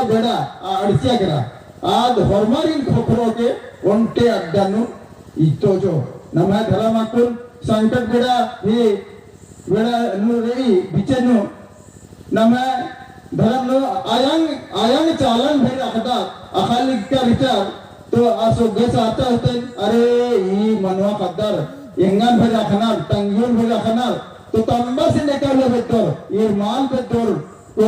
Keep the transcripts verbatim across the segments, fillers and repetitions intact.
बेड़ा, आ, अड़सिया केरा। आद होरमारिन खोखरो के ओन्टे अड्डा नू इत्तो जो। नम्है धरम अक्कुन संकट बेड़ा ही बेड़ा नू रई बिचे नू नम्है धरम नू आयंग, आयंग चालन भई रखदा, अख़ा लिक्का रिचर, तो आ सोग्गे साचा होतेन, अरे, ई मनवा ख़द्दर, एंगन भई रखनर, तंग्योन भई रखनर, तो तम्बा से निकाले बेद्दर, ईर मल बेद्दर, तो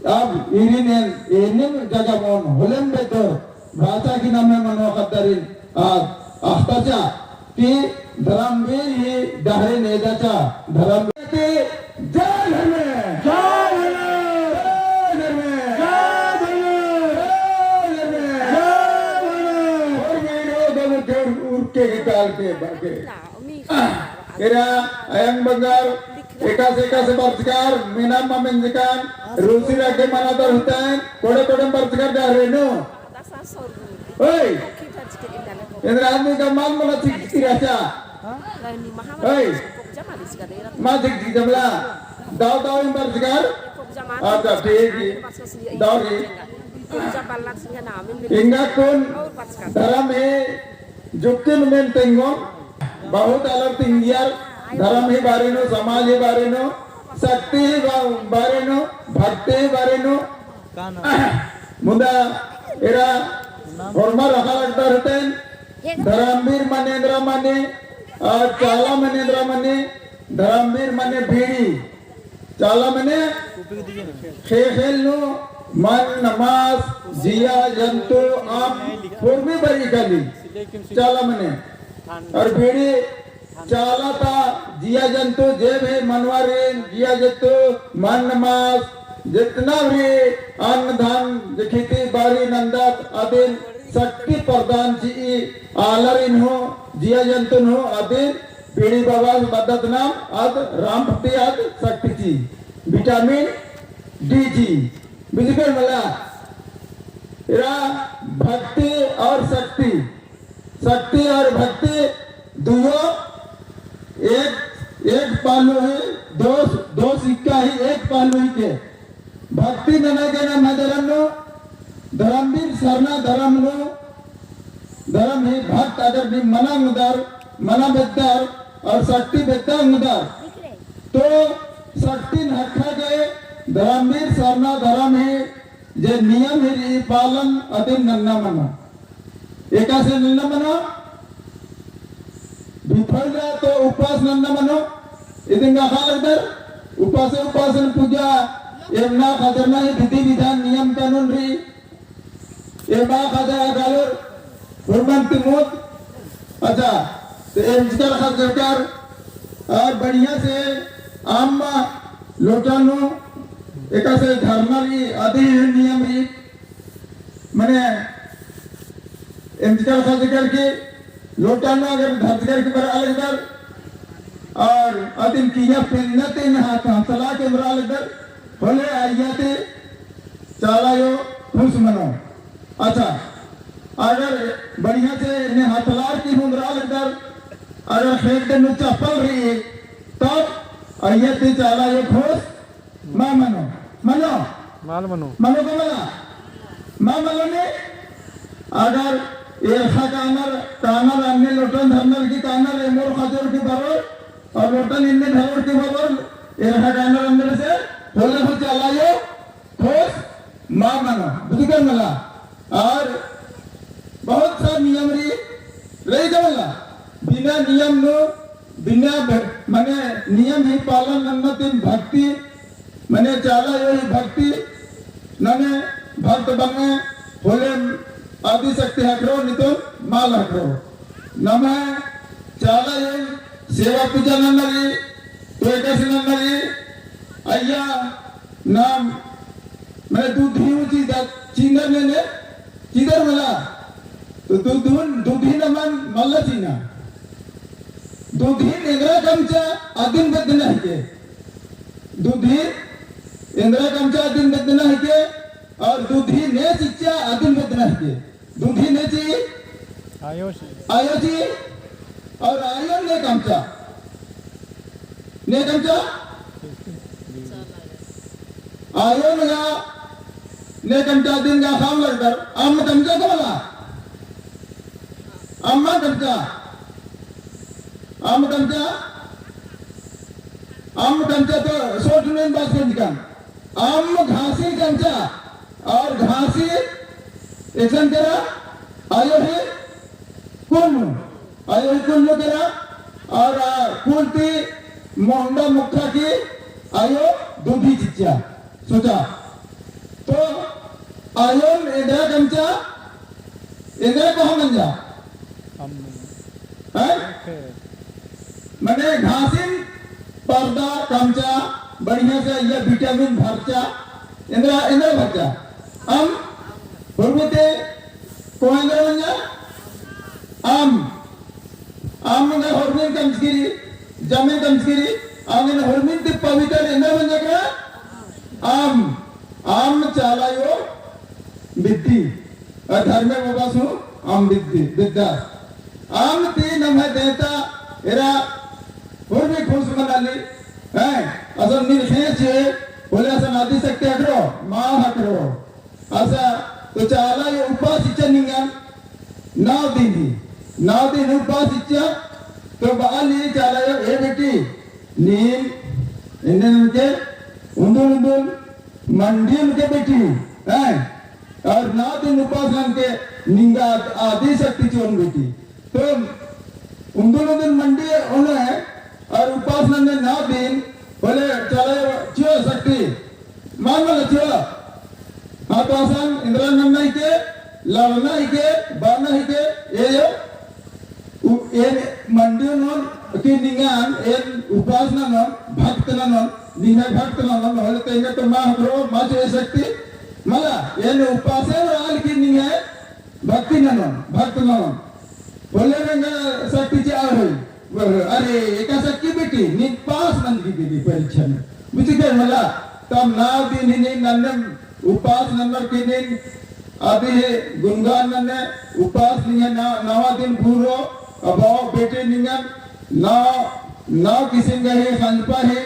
अब ईरिन एन, एनिम जगह मौन होलेम बेद्दर, बाचा की नम्है मनवा ख़द्दारिन, आ, अख़ताचा कि धरमबीर ही डहरे नेदाचा, धरमबीर जय धर्मे। जय धर्मे। जय धर्मे। जय धर्मे। जय धर्मे। और मेरे दम के उर के निकाल के बाके। एरा अयंग बंगर एकासे एकासे बरचकर, मेना मा मेंजकन, रूसी रखे मना दर होतन, कोड़े कोड़े बरचकर डहरे नू। ओए। एन्दरा आदमी का माल मला चिक चिक रहचा। ओए। मा चिक चिक जमला। दाव दाव इन बरचकर। अच्छा, ठीक है। दाव ही। इंगा कुन धरम ही जुक्तिन मेन तेंगोन, बहुत अलग तिंगियर, धरम ही बारे नू, समाज ही बारे नू, शक्ति ही बा-, बारे नू, भक्ति ही बारे नू। मुदा एरा होरमा रखा लगता रहते हैं, धरमबीर मने एन्दरा मने, और चाला मने एन्दरा मने, धरमबीर मने बीड़ी, चाला मने ख़ेख़ेल नू मन्न मास जिया जंतु अम्म होरमी बरई काली। चाला मने और बीड़ी चाला ता जिया जंतु जे भी मनवारिन जिया जंतु मन्न मास जितना भी अन्न धान जे खेती बारी नंदत अदिन शक्ति प्रदान चिई आलारिन हूँ जिया जंतुन हूँ अदिन बीड़ी बाबा बद्दत नाम अद राम भक्ति अद शक्ति ची, vitamin D ची, बिजगर मला। एरा भक्ति और शक्ति, शक्ति और भक्ति दुयो एक, एक पहलू ही, दो, दो सिक्का ही एक पहलू ही के। भक्ति नना के नम्है धरम नू, धरमबीर सरना धरम नू, धरम ही भक्त अगर नीम मना ओंगदर, मना बेद्दर और शक्ति बेद्दा ओंगदर, तो शक्तिन हखा गे धरमबीर सरना धरम ही जे नियम ही रई पालन अदिन नन्ना मनो। एकासे नन्ना मनो, बिफल रआ तो उपास नन्ना मनो, इदिन गा ख़ा लगदर, उपासे उपासन पूजा, एमना खजरना ही विधि विधान नियम कानून रई, एमा खजा कालोर, हुरमन तिमुत, अच्छा, तो एमचकर खजरकर, और बढ़िया से अम्म लोटा नू, एकासे धरना रई, अदी नियम रई, मने एमचकर खजरकर के लोटा नू अगर धरचकर के बरआ लगदर, और अदिन किया पेन्ना ते नहा हथला के बरआ लगदर, होले अइय्या ती चाला अयो खुश मनो। अच्छा, अगर बढ़िया से एन्ने हथलार की हुंदरा लगदर, अगर खेत नू चप्पल रई, तब अइय्या ती चाला अयो खुश मा मनो, मनो? माल मनो। मनो का मला? मा मनो ने? अगर एरखा कानर, कानर अन्ने लोटन धरनर की कानर, एमोर खजोर की बरोर, और लोटन इन्ने धरोर की बरोर, एरखा कानर अन्ने से, होले हो चाला अयो, खुश मा मनो, बुझकर मला। और बहुत सा नियम रई, रई का मला। बिना नियम नू, बिना भ-, मने नियम ही पालन नन्ना तिम भक्ति, मने चाला अयो ही भक्ति, नने भक्त बने, होले आदि शक्ति हकरो, नितुन माल हकरो। नम्है चाला अयो सेवा पूजा नन्ना रई, तो एकासे नन्ना रई, अइय्या नाम, मने दूध ही ऊँची दा-, चिंदर ने ने, चिंदर मला। तो दूध हूँ, दूध ही नमन मल्ला चिना। दूध ही एन्दरा कमचा अदिन बेद्दना हिके। दूध ही एन्दरा कमचा अदिन बेद्दना हिके, और दूध ही ने चिच्चा अदिन बेद्दना हिके। दूध ही ने ची? आयो ची। आयो ची। और आयो ने कमचा। ने कमचा? आयो नगा ने कमचा दिन गा खाम लगदर, अम्म कमचा तो मला। अम्म कमचा। अम्म कमचा। अम्म कमचा तो सोच में बात समझ का। अम्म घासी कमचा। और घासी एकसन केरा, अयो ही कुल्लू, अयो ही कुल्लू केरा, और, आ, कुल्लू ती मोहंडा मुखा की अयो दूधी चिच्चा। सोचा। तो अयोन एन्दरा कमचा, एन्दरा कोहा मंजा। अम्म। हैं? ओके। मने घासिन परदा कमचा, बढ़िया से ये विटामिन भरचा, एन्दरा, एन्दरा भरचा। अम्म, हुरमी ती कोहा एन्दरा मंजा? अम्म। अम्म एंगा हुरमिन कमचकी रई, जमिन कमचकी रई, अम्म एंगा हुरमिन ती पवित्र एन्दरा मंजा का? अम्म, अम्म चाला अयो बिद्दी, अ, धर्मे बाबा सु अम्म बिद्दी, बिद्दा। अम्म ती नम्है देवता एरा हुरमी खुश मनाली, हैं, असन नीन खेंचे, होले असन आदि शक्ति हकरो, माँ हकरो। असा, तो चाला अयो उपास इच्चा निंगन, नौ दिन ही, नौ दिन उपास इच्चा, तो बआली चाला अयो, ए बेटी, नीन, एन्ने ननके, उन्दुल उन्दुल, मंडी ननके बेटी, हैं? और नौ दिन उपास ननके, निंगा आदि शक्ति चिओन बेटी। तो उन्दुल उन्दुल मंडी ओने, और उपास नन्ने नौ दिन, होले चाला अयो चिओ शक्ति, मल मला चिओ। हाँ, तो असन एन्दरा नन्ना हिके, लड़ना हिके, बरना हिके, ए यो, उ-, एन मंडी ननोन कि निंगन, एन उपास ननोन, भक्त ननोन, निंग्है भक्त ननोन, होले तेंगे तो माँ हकरो, माँ चिओ शक्ति, मला, एन उपासे रआल कि निंग्है भक्ति ननोन, भक्त ननोन। होले रंगा शक्ति चिआ होई। अरे, एका शक्ति बेटी, नीन पास नंजकी बेटी परीक्षा में। बुझी गए मला, तब नौ दिन ही नीन नन्ने उपास नन्नर की नीन, अभी गुनगान नन्ने उपास निंग्है ना-, नवा दिन पूरो, अब आओ बेटी निंगन, नौ, नौ किसिम गही खंजपा ही,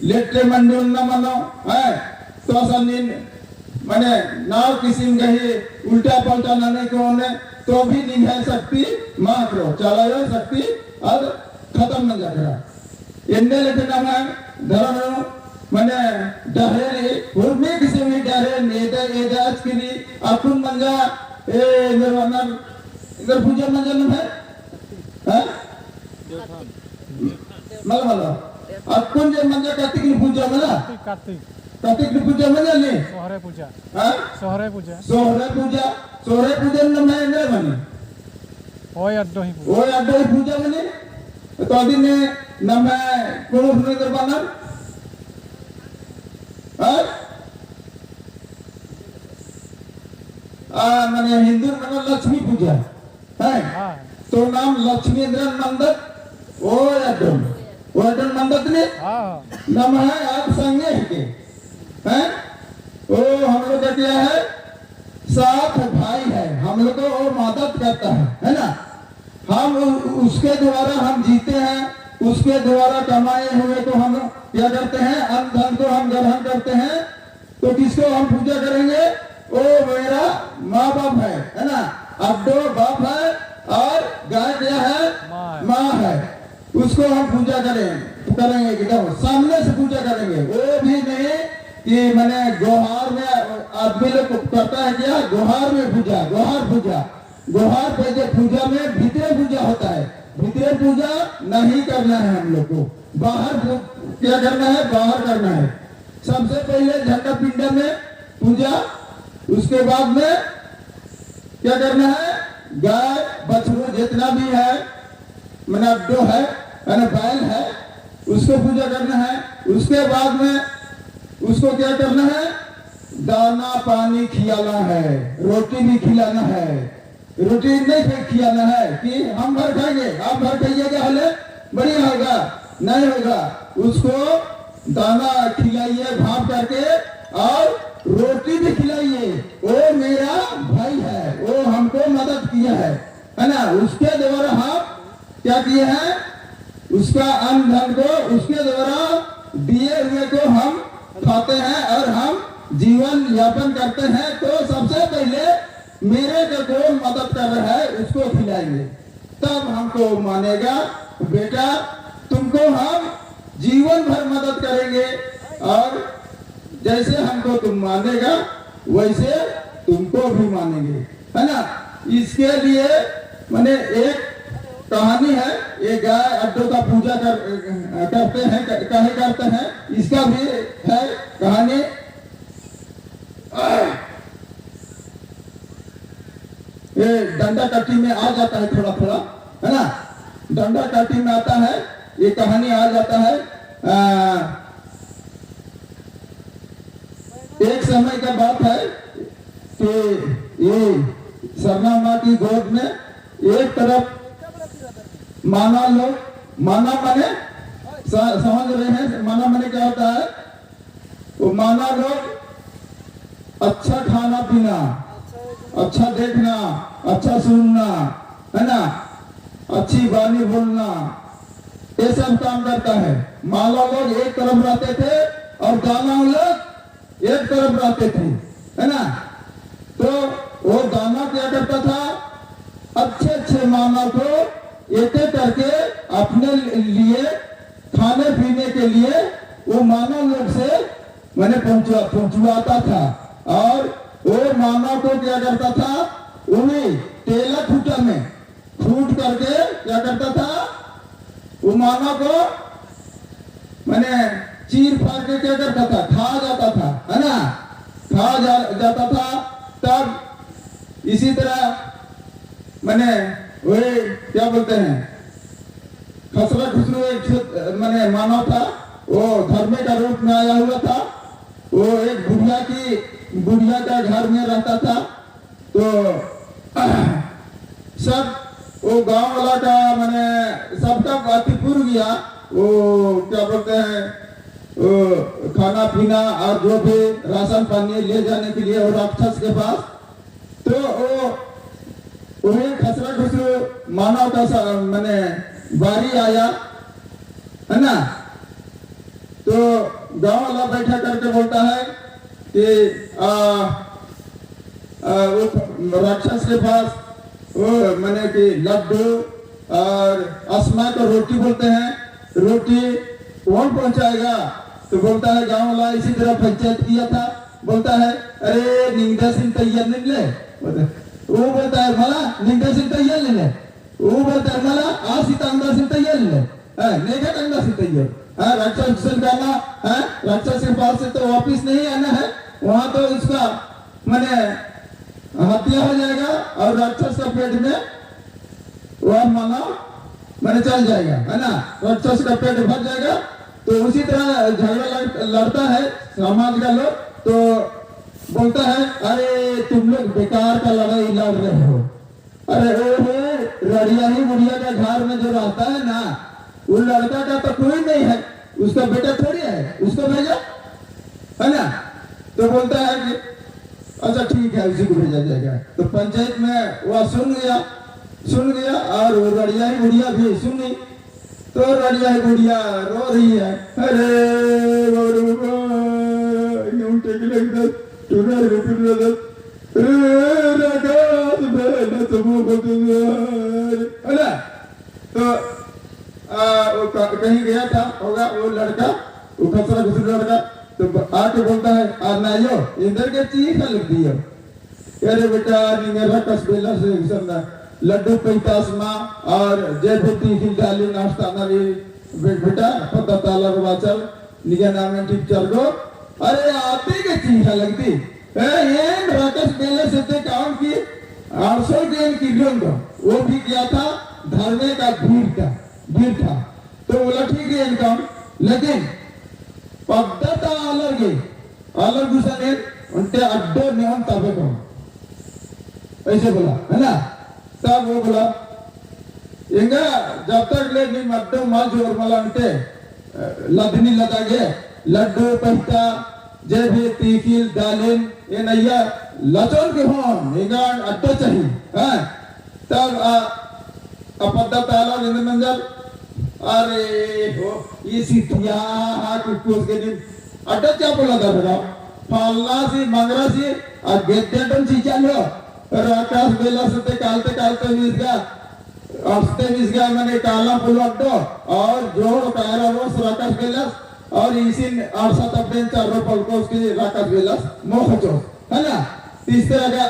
लेटे मंडी ओन्ना मनो, हैं? तो असन नीन, मने, नौ किसिम गही उल्टा पल्टा नने के ओने, तो भी निंग्है शक्ति मात्र, चाला अयो शक्ति अद खतम मंजा केरा। एन्ने लेके नम्है धरम, मने, डहरे रई, हुरमी किसिम ही डहरे, एदा, एदा अचकी रई, अक्कुन मंजा, ए, एन्देर बअनर, एन्देर पूजा मंजा नम्है, हैं? मल, मल। अक्कुन जे मंजा कतिक नू पूजा मला? कतिक, कतिक। कतिक नू पूजा मंजा नी? सोहरे पूजा। हाँ? सोहरे पूजा। सोहरे पूजा। सोहरे पूजा नम्है एन्देर मनी? ओय अड्डो ही पूजा। ओय अड्डो ही पूजा मनी? तो अदिन नम्है कुँड़ुख़ नू एन्देर बअनर? हाँ? आ, मने हिन्दू नू बअनर लक्ष्मी पूजा। हैं? हाँ। तो नाम लक्ष्मी एन्देर नन्दत, ओय अड्डन, ओय अड्डन नन्दत ने? हाँ। नम्है आद संगे हिके। हैं? ओ, हम लोग का क्या है? साथ भाई है, हम लोग को वो मदद करता है, है ना? हम उ-, उसके द्वारा हम जीते हैं, उसके द्वारा कमाए हुए को हम क्या करते हैं? अन्न धन को हम ग्रहण करते हैं। तो किसको हम पूजा करेंगे? ओ मेरा माँ बाप है, है ना? अड्डो बाप है और गाय क्या है? माँ है। माँ है। उसको हम पूजा करें, करेंगे एकदम सामने से पूजा करेंगे। वो भी नहीं कि मने गोहार में आदमी लोग करता है क्या? गोहार में पूजा, गोहार पूजा। गोहार पे जो पूजा में भीतरे पूजा होता है, भीतरे पूजा नहीं करना है हम लोग को। बाहर पू-, क्या करना है? बाहर करना है। सबसे पहले झंडा पिंडा में पूजा, उसके बाद में क्या करना है? गाय, बछरू जितना भी है, मने अड्डो है, मने बैल है, उसको पूजा करना है। उसके बाद में उसको क्या करना है? दाना पानी खिलाना है, रोटी भी खिलाना है। रोटी नहीं खा-, खिलाना है कि हम भर खाएंगे, आप भर खाइएगा, हले बढ़िया होगा, नहीं होगा। उसको दाना खिलाइए भाप करके और रोटी भी खिलाइए। वो मेरा भाई है, वो हमको मदद किया है, है ना? उसके द्वारा हम क्या किए हैं? उसका अन्न धन को उसके द्वारा दिए हुए को हम खाते हैं और हम जीवन यापन करते हैं, तो सबसे पहले मेरे को कौन मदद कर रहा है, उसको खिलाएंगे, तब हमको मानेगा। बेटा, तुमको हम जीवन भर मदद करेंगे और जैसे हमको तुम मानेगा, वैसे तुमको भी मानेंगे, है ना? इसके लिए, माने, एक कहानी है, ये गाय अड्डों का पूजा कर, करते हैं, क-, काहे करते हैं, इसका भी है कहानी। ये डंडा काठी में आ जाता है थोड़ा थोड़ा, है ना? डंडा काठी में आता है, ये कहानी आ जाता है। आ, एक समय का बात है कि ये सरना माँ की गोद में एक तरफ माना लोग, माना माने स-, समझ रहे हैं, माना माने क्या होता है? वो माना लोग अच्छा खाना पीना, अच्छा देखना, अच्छा सुनना, है ना, अच्छी बानी बोलना, ये सब काम करता है। माला लोग एक तरफ रहते थे और दानव लोग एक तरफ रहते थे, है ना। तो वो दानव क्या करता था, अच्छे अच्छे मानव को एक एक करके अपने लिए खाने पीने के लिए वो मानव लोग से, माने, पहुंचवा, पहुंचवाता था। और वो मानव को क्या करता था, उन्हीं टेला खूंटा में फूट करके क्या करता था, वो मानव को, माने, चीर फाड़ के क्या करता था, खा जाता था, है ना, खा जा, जाता था। तब इसी तरह, माने, वही क्या बोलते हैं, खसरा खुसरू एक छो-, माने, मानव था, वो धर्मे का रूप में आया हुआ था। वो एक बुढ़िया की, बुढ़िया का घर में रहता था। तो सब वो गांव वाला का, माने, सबका बात पूर गया। वो क्या बोलते हैं, वो खाना पीना और जो भी राशन पानी ले जाने के लिए वो राक्षस के पास। तो वो, वही खसरा खुसरू मानव का सा-, माने, बारी आया, है ना? तो गांव वाला बैठा करके बोलता है कि, आ, आ, वो राक्षस के पास वो, माने कि लड्डू और असमा को रोटी बोलते हैं, रोटी कौन पहुंचाएगा? तो बोलता है, गांव वाला इसी तरह पंचायत किया था, बोलता है, "अरे, निंगदासिन तैयार नहीं ले।" बोलते, वो बोलता है, "मला, निंगदासिन तैयार नहीं ले।" वो बोलता है, "मला, आ सीता अंगदासिन तैयार नहीं ले।" हाँ, नेगा तंगदासिन तैयार। हाँ, राक्षस से करना, हाँ, राक्षस के पास से तो वापिस नहीं आना है, वहाँ तो उसका, माने, हत्या हो जाएगा और राक्षस का पेट में वह मानव, माने, चल जाएगा, है ना, राक्षस का पेट भर जाएगा। तो उसी तरह झगड़ा लड़-, लड़ता है समाज का लोग, तो बोलता है, "अरे, तुम लोग बेकार का लड़ाई लड़ रहे हो।" अरे ओ रे, रड़िया ही बुढ़िया का घर में जो रहता है ना, वो लड़का का तो कोई नहीं है, उसका बेटा थोड़ी है, उसको भेजो, है ना? तो बोलता है कि अच्छा ठीक है, उसी को भेजा जाएगा। तो पंचायत में वह सुन गया, सुन गया और वो रड़िया ही बुढ़िया भी सुनी। तो रड़िया ही बुढ़िया रो रही है, "अरे बाबा, यूं टेक लग दस, टुरा रे टुरा दस, रे रकास बेला समूह बदल।" है ना? तो, आ, वो क-, कहीं गया था, होगा वो लड़का, वो खसरा खुसरा लड़का, तो ब-, आके बोलता है, "आ नायो, इधर के चीज खा लगती है।" अरे बेटा, निंगे रकस बेला से इसन लड्डू पैतास मा और जे भी तीखिल डाली नाश्ता ना री बे-, बेटा, पद्दा ताला रो बाचल, निंगे नामे टीचर को, अरे आते के चीज लगती। ए, एन रकस बेला से ते काम की आठ सौ के एन किरियन को, वो भी क्या था, धर्मे का भीड़ था, भीड़ था। तो बोला, "ठीक है, एन काम, लेकिन पद्दा ता आलर गे, आलर गुसन एन, ओन्टे अड्डो नेओन तबे काम।" ऐसे बोला, है ना? तब वो बोला, "एंगा जब तक ले नीम अड्डो मल जोर मला ओन्टे, अ, लदनी लदा गे, लड्डू, पैता, जे भी तीखिल, दालिम, एन अइय्या लचोन के होन, एंगा अड्डो चाहिए।" हाँ? तब आ, आ पद्दा ताला निंद मंजल, अरे हो, ई सिथिया हा कुक्कोस के दिन अड्डा क्या बोला था बेटा? फालना सी, मंगरा सी, आ गेद्दे अड्डोन चिच्चा लो। राकास बेलस ते कालते कालते मिसगा, अस्ते मिसगा मने काला पुल अड्डो, और जोड़ कायरा रोस राकास बेलस, और इसिन आरसा तपदेन चारो पलकोस की राकास बेलस मोखचोस, है ना? तीस तरह का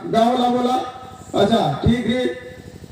गाँव ला बोला। अच्छा, ठीक रई,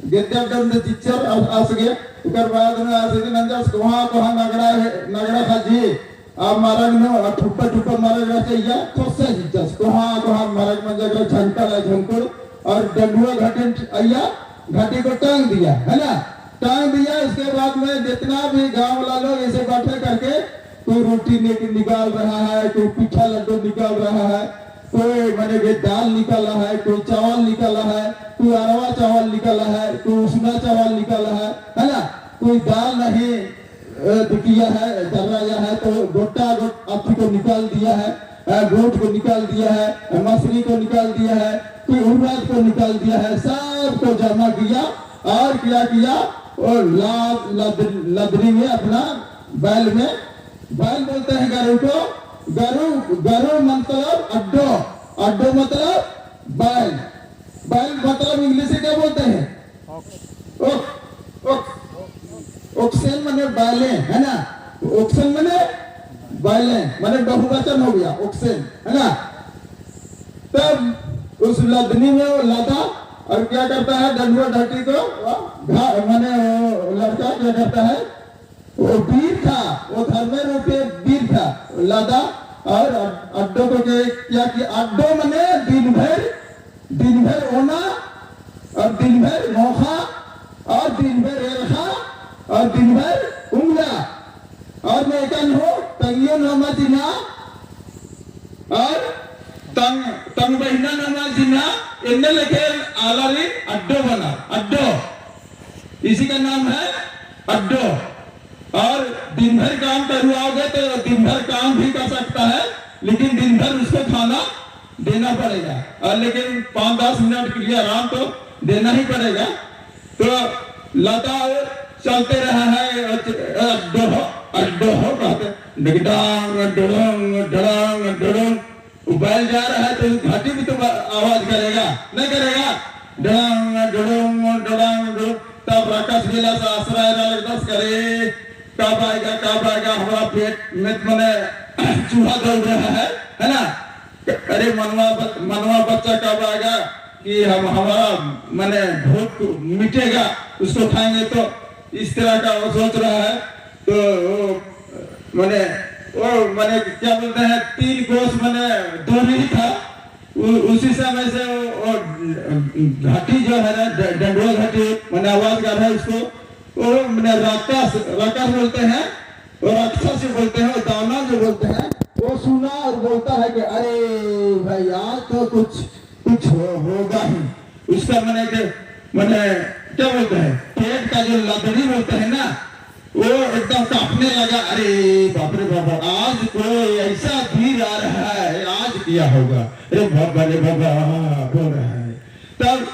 गेद्दे अड्डोन ते चिच्चर अस-, असगे, उकर बाद में असगे नंजस कोहाँ कोहाँ नगड़ा है, नगड़ा खाजी, आ मरग नू, आ ठुप्पा ठुप्पा मरग रहचा अइय्या, खोस्सा चिच्चस। कोहाँ कोहाँ मरग मंजा अगर झंकड़ है, झंकड़, और डंडुआ घाटी अइय्या, घाटी को टांग दिया, है ना? टांग दिया, उसके बाद में जितना भी गाँव वाला लोग ऐसे बैठे करके, कोई रोटी नि-, निकाल रहा है, कोई पीठा लड्डू निकाल रहा है, कोई मने के दाल निकाला है, कोई चावल निकाला है, कोई अरवा चावल निकाला है, कोई उसना चावल निकाला है, है ना? कोई दाल नहीं, अ, दिकिया है, दर्राया है, तो गोट्टा गोट-, अत्ती को निकाल दिया है, अ, गोट को निकाल दिया है, अ, मछली को निकाल दिया है, कोई उड़द को निकाल दिया है, सबको जमा किया और क्या किया, और लाद-, लद-, लदरी में अपना बैल में, बैल बोलते हैं गरु को, गरु, गरु मतलब अड्डो, अड्डो मतलब बैल, बैल मतलब English से क्या बोलते हैं? ओक-, ओक-, oxen मने बैले, है ना? Oxen मने बैले, मने बहुवचन हो गया, oxen, है ना? तब उस लदनी में वो लदा और क्या करता है, डंडुआ ढाटी को, वो घा-, मने वो लड़का क्या करता है, वो बीर था, वो धर्मे रूपे बीर था, लदा और अड-, अड्डो को के-, क्या कि अड्डो मने दिन भर, दिन भर ओना और दिन भर मोखा और दिन भर एरखा और दिन भर उंगला और मैं एकन हो तंगियो नामा चिना और तंग, तंग बहिना नामा चिना, इन्ने लेके आलारी अड्डो बना, अड्डो। इसी का नाम है अड्डो। और दिन भर काम करवाओगे तो दिन भर काम भी कर सकता है, लेकिन दिन भर उसको खाना देना पड़ेगा। और लेकिन पाँच दस मिनट के लिए आराम तो देना ही पड़ेगा। तो लता और चलते रहा है, अड्डो हो, अड्डो हो कहते, डगडांग, डुडुंग, डड़ांग, डुडुंग। वो बैल जा रहा है तो घाटी भी तो बा-, आवाज करेगा, नहीं करेगा? डड़ांग, डड़ोंग, डड़ांग, डड़ोंग। तब राकास बेलस आसरा एरा लगदस करे, कब आएगा, कब आएगा, हमारा पेट में तो मने चूहा दौड़ रहा है, है ना? अरे मनवा ब-, मनवा बच्चा कब आएगा कि हम, हमारा मने भूख मिटेगा, उसको खाएंगे तो, इस तरह का वो सोच रहा है। तो वो, मने, वो, मने, क्या बोलते हैं, तीन कोस, मने, दूर ही था। उ-, उसी समय से वो, वो घाटी जो है ना, ड-, डंडुआ घाटी, मने, आवाज कर रहा है उसको, वो, मने, राकास, राकास बोलते हैं, वो राक्षस जो बोलते हैं, वो दानव जो बोलते हैं, वो सुना और बोलता है कि, "अरे भाई, आज तो कुछ, कुछ हो-, होगा ही।" उसका, मने, के, मने, क्या बोलते हैं, पेट का जो लदड़ी बोलते हैं ना, वो एकदम कांपने लगा, "अरे बाप रे बाप, आज कोई ऐसा वीर आ रहा है, आज क्या होगा? अरे बाबा रे बाबा," बोल रहा है। तब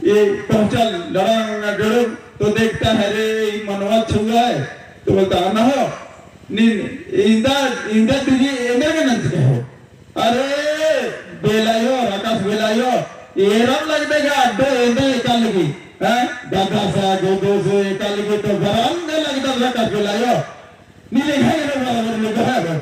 ये पहुंचा लड़ंग डड़ंग, तो देखता है, "अरे, ये मनवा छुआ है।" तो बोलता, "अना हो, नीन, इंदा, इंदा तुझे एंदर के नंजके हो?" अरे बेलायो, राकास बेलायो, एरम लगदे गा अड्डो एंदा एका लगी, हैं? दादा सा, गोदो से एका लगी तो गरम दे लगदे राकास बेलायो। नी लेखा ये बराबर में कहा है।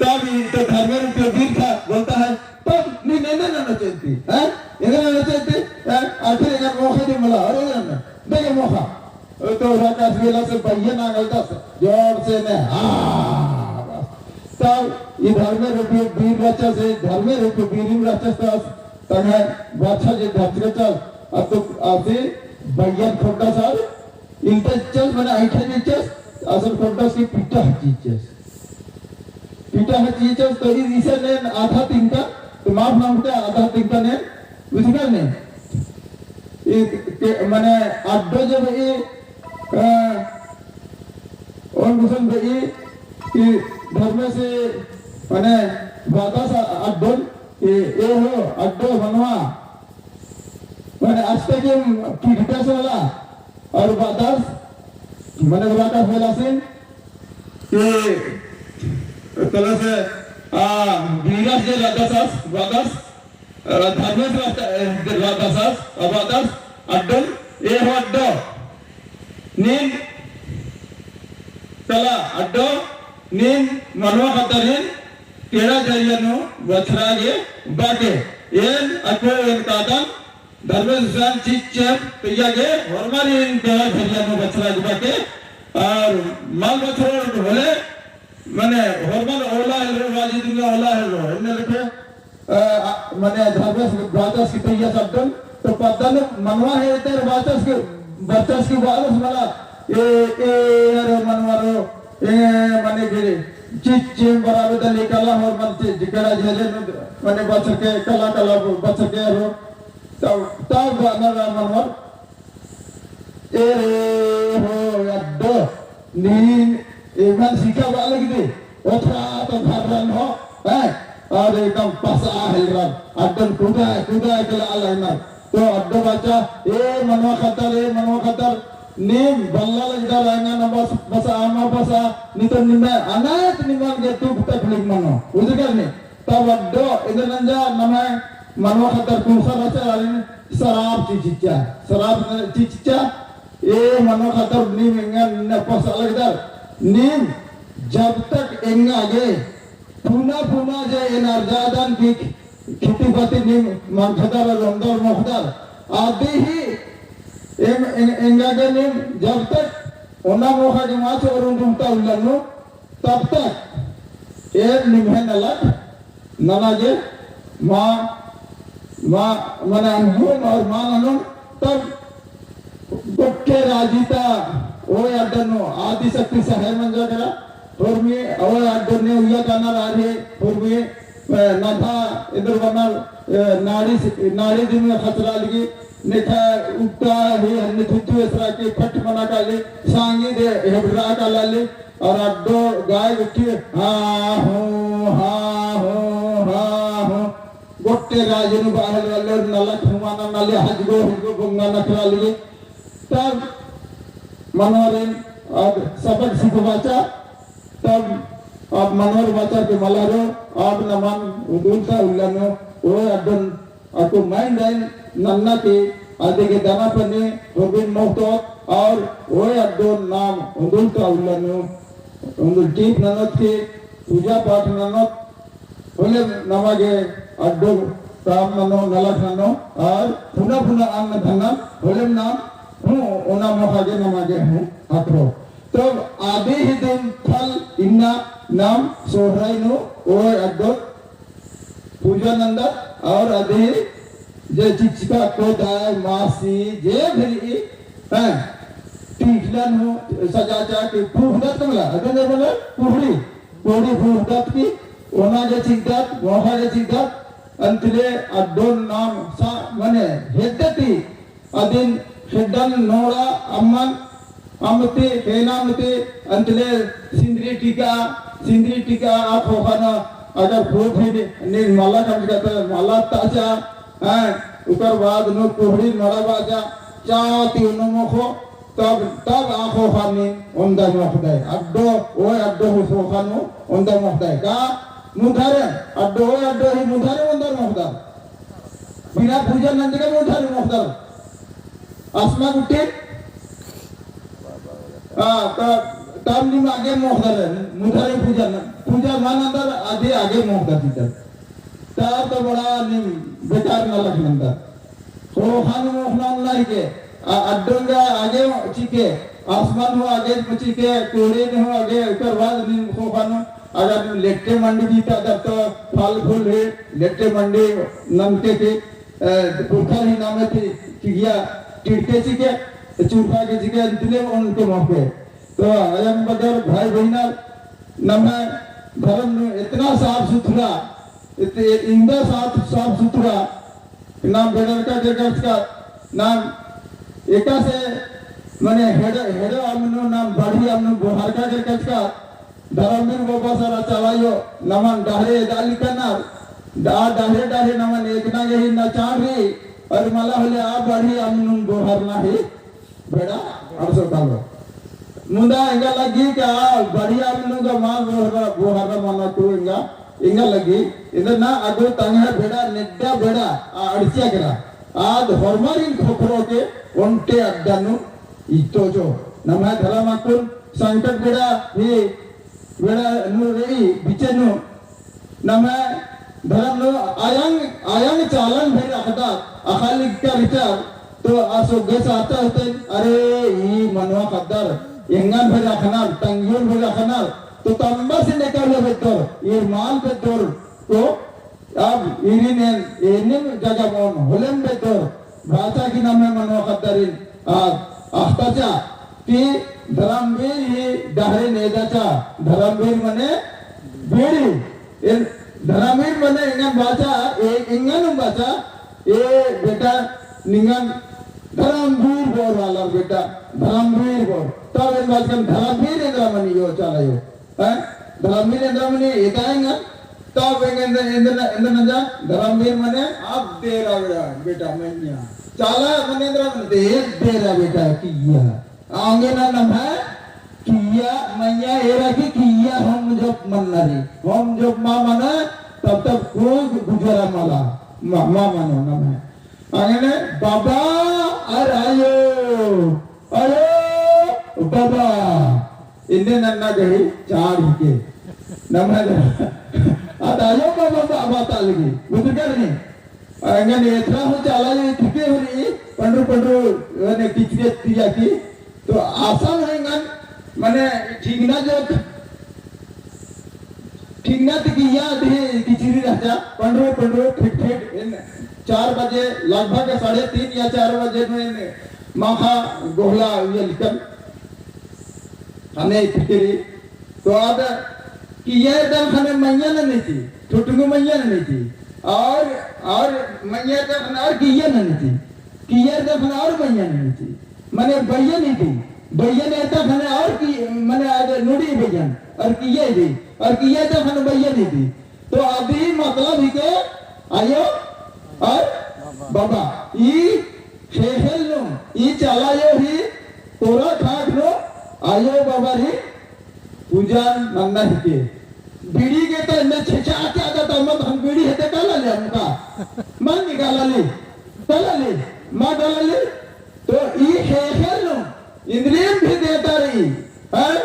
तब ई तो धर्मेर जो वीर था, बोलता है, "तब नी एंदा नना चेंती, हैं? एंदा नना चेंती, हैं? आखिर एंदा मोखा दे मला, अरे एंदा नना, दे मोखा।" तो राकास बेलस बइय्या नांगलदस जोर से ने, हाँ, बस। तब ई धर्मे रूपी वीर रहचस, ई धर्मे रूपी वीरिम रहचस, तस तंग्है बाछा जे धरचकचस, अत्तो आसी बइय्यन खोंटस और इल्टस चिच्चस, मने अइंठा चिच्चस, असन खोंटस की पीटा चिच्चस। पीटा चिच्चस, तो ई इसन ने आधा तिंका, तो माफ नंजके आधा तिंका ने, बुझगा ने? ई के, मने अड्डो जब ई, अ, ओन गुसन बई, ई धर्मेस, मने बअदस अड्डोन, ई, ए हो, अड्डो मनवा, मने अस्ते किम किडकस वाला, और बअदस, मने बलाका फेलासिन, ई तलस आ, बीरस जे रअदस आस, बअदस, अ, धर्मेस रअदस, अ, रअदस आस, अबअदस, अड्डोन, ए हो अड्डो। नीन कला अड्डो, नीन मनवा ख़द्दरिन केड़ा झरिया नू बछरा गे बाके। एन अक्कु एन कादन धर्मेस हुसैन चिच्चेम तैया गे होरमारिन केड़ा झरिया नू बछरा गे बाके। और मल बछरोर होले मने होरमन ओला हेलरो, राजी दुनिया ओला हेलरो, एन्ने लेखे, अ, अ, मने धर्मेस बाचस की तैया शब्दन, तो पद्दन मनवा हेलतेर बाचस की, बाचस की बालस मला, ए, ए, अरे मनवा रो, ए, मने गिरे, चिच्चेम बराबर दले कला होरमन चे, जिकड़ा झेले न, मने बछर के, कला, कला बछर के रो, तब, तब बअनर मनवा, एरे हो अड्डो, नीन एमन सिखाबआ लगी दे, ओथरा तो घर्रन हो, हैं? और एकदम पसआ हेलरन, अड्डोन कुदाय, कुदाय के ला लगनर। तो अड्डो बाचा, ए मनवा ख़द्दर, ए मनवा ख़द्दर, नीम बल्ला लगदर, एंगा नम बस, बसआ, मा बसआ, नी तो निम्है अनायत निमन गे दुख तकलीफ मनो, बुझदर नी? तब अड्डो एन्देर नंजा नम्है मनवा ख़द्दर कुँड़ुख़र रहचा, आरिन सराप चिच्चा, सराप चिच्चा, ए मनवा ख़द्दर नीम एंगा नम पसआ लगदर, नीम जब तक एंगा गे पुना पुना जे एन अर्जादन की खेती बाती नीम मंख़दर और ओन्दर मोख़दर, अदी ही एम, एं-, एंगा गे नीम जब तक ओना मोख़ा गे मा चोरुम डुमता उल्ला नू, तब तक एन निम्है नलख नना गे मा, मा, मने अनबोम और मा ननोम, तब गोट्टे राजी ता ओय अड्डो नू आदिशक्ति सहाय मंजा केरा, होरमी ओय अड्डो नू उइया कानर आरे, होरमी, अ, नधा एन्देर बअनर, अ, नाड़ी से, नाड़ी दिम ख़चरा लगी, नेखा उक्ता ही हन्ने थुथु एसरा के फट मना काली, सांगी दे हेबड़ा कालाली, और अड्डो गाय उठी, हा हो, हा हो, हा हो। गोट्टे राजी नू बाहर वाले नलख हुमाना नाली हजगो, हजगो बोंगा नखरा लगी। तब मनोरिन अब सबक सिखबाचा, तब अब मनोर बाचा के मलारो, अब नमन उन्दुलता उल्ला नू, ओय अड्डोन अक्कु माइन दाइन नन्ना की अदी गे दाना पानी होरमिन मोख़तोत और ओय अड्डोन नाम उन्दुलता उल्ला नू उन्दुल टीप ननोत की पूजा पाठ ननोत होले नमा गे अड्डो काम ननो नलख ननो और पुना पुना अन्न धनन होले नाम हूँ ओना मोख़ा गे नमा गे हूँ हकरो। तब अदी ही दिन फल इन्ना नाम सोहराई नू ओय अड्डो पूजा नंदर और अदी जे चिचका कोदाय मासी जे भी रई, हैं, टीकलन हूँ सजाचा की पूहदत कमला, अदे ने बोले पूहड़ी, पूहड़ी पूहदत की ओना जे चिकदत, मोख़ा जे चिकदत, अंतले अड्डोन नाम सा मने हेद्दती अदिन खेड्डन नोड़ा अम्मन, अम्मती, खेना अम्मती, अंतले सिंदरी टीका, सिंदरी टीका आ ख़ोख़ा नू अगर फूट ही नी, नी माला कमचका तो माला ताचा, हैं, उकर बाद नू कुहड़ी मड़ा बाचा, चाती उन्नु मोख़ो, तब, तब आ ख़ोख़ा नी ओन्दा मोख़दय, अड्डो, ओय अड्डो हूँ ख़ोख़ा नू ओन्दा मोख़दय। का मुधारे, अड्डो, ओय अड्डो ही मुधारे ओन्दा मोख़दय। बिना पूजा नंजका मुधारे मोख़दर। आसमा गुट्ठी? आ, त-, तब नीम आगे मोख़दर, मुधारे पूजा न-, पूजा मा नंदर अदी आगे मोख़दर चिच्चर। तब तो बड़ा नीम बेकार नलख नंदर। ख़ोख़ा नू मोख़ना उल्ला हिके, आ, अड्डो एंगा आगे चिके, आसमा नू हूँ आगे चिके, कुहड़ी नू हूँ आगे, उकर बाद नीम ख़ोख़ा नू अगर लेट्टे मंडी बीता दर तो फल फूल ही लेट्टे मंडी नमके की, अ, पुरखर ही नामे ती चिगिया टिड़के चिके, चूका के चिके, अंतले ओनके मोख़े। तो अयंग बगर भाई बहिनर नम्है धर्म नू इतना साफ सुथरा, इत-, इन्दा साफ, साफ सुथरा, नाम बेडरका के गचका, नाम एकासे मने हेड-, हेडो अम्म नू, नाम बढ़ी अम्म नू बोहरका के गचका, धर्मवीर बाबा सरा चलायो, नमन डहरे एदा लिकनर, डा-, डहरे डहरे नमन एकना गही नचान रई, और मला होले आ बढ़ी अम्म नू बोहरना ही बेड़ा अंड़सो कालो। मुदा एंगा लगी का बढ़ी अम्म नू गा मा बोहरा, बोहरा मना तो एंगा एंगा लगी, इन्ना अगो तंग्है बेड़ा, नेड्डा बेड़ा, आ अड़सिया केरा। आद होरमारिन खोखरो के ओन्टे अड्डा नू इत्तो जो। नम्है धरम अक्कुन संकट बेड़ा ही, बेड़ा नू रई, बिचे नू नम्है धरम नू आयंग, आयंग चालन भइर अख़दत, अख़ा लिक्का रिचर, तो आ सोग्गे साचा होते, अरे, ई मनवा ख़द्दर, एंगन भइर अख़नर, तंग्योन भइर अख़नर, तो तम्बस नेका ले बेद्दर, ईर मल बेद्दर, तो अब ईरिन एन, एनिम जगह मौन, होलेम बेद्दर, बाचा की नम्है मनवा ख़द्दरिन, आ, अख़ताचा, कि धरमवीर ही डहरे नेदाचा, धरमवीर मने बीड़ी, एन धरमवीर मने एंगन बाचा, ए, एंगन बाचा, ए बेटा निंगन धरमवीर बओर आलर बेटा, धरमवीर बओर। तब एन बाचकन धरमवीर एन्दरा मनी यो चाला यो। हैं? धरमवीर एन्दरा मनी एदा एंगन। तब एंगन एन्दरा, एन्दरा नंजा धरमवीर मने अब देरा बेटा, बेटा मइय्याँ। चाला मने एन्दरा मने दे, देरा बेटा किइय्या। औंगे ना नम्है किइय्या मइय्याँ एरा की किइय्या होम जोप मन्ना रई। होम जोप मा मना तब तक कोई गुजारा मला, मा, मा मनो नम्है। औंगे ना बाबा अर आयो, आयो बाबा। इन्ने नन्ना गही चाड़ हिके। नम्है अद आयो बाबा बा, बाता लगी। बुझुरगर नी? एंगन एथरा हूँ चाला ये ठीके हूँ रई, पंडरू पंडरू, मने किचरे तिया की, तो आसान है एंगन, मने ठीकना जो, ठीकना ती किइय्या दी किचरी रहचा, पंडरू पंडरू फिट फिट, एन चार बजे, लगभग साढ़े तीन या चार बजे में एन माखा गोहला उइया लिकन, हने फिकिरी, तो आद किइय्या एरदन ख़ने मइय्याँ ननी ती, ठुटुंगु मइय्याँ ननी ती, और, और मइय्याँ एरदन ख़ने और किइय्या ननी ती, किइय्या एरदन ख़ने और मइय्याँ ननी ती, मने बइयन ही ती, बइयन एरदन ख़ने और की, मने आद नुड़ी बइयन, और किइय्या ही ती, और किइय्या एरदन ख़ने बइयन ही ती। तो अदी मतलब हिके आयो और बाबा। ई ख़ेख़ेल नू, ई चाला यो ही तोरा ठाट नू आयो बाबा ही पूजा नन्ना हिके। बीड़ी गे तो एन्ने छेछा आके आदा ता मत हम बीड़ी हेते काला ले हमका। मन निकाला ले, काला ले, मा काला ले। तो ई ख़ेख़ेल नू इन्द्रिम भी देता रई, हैं?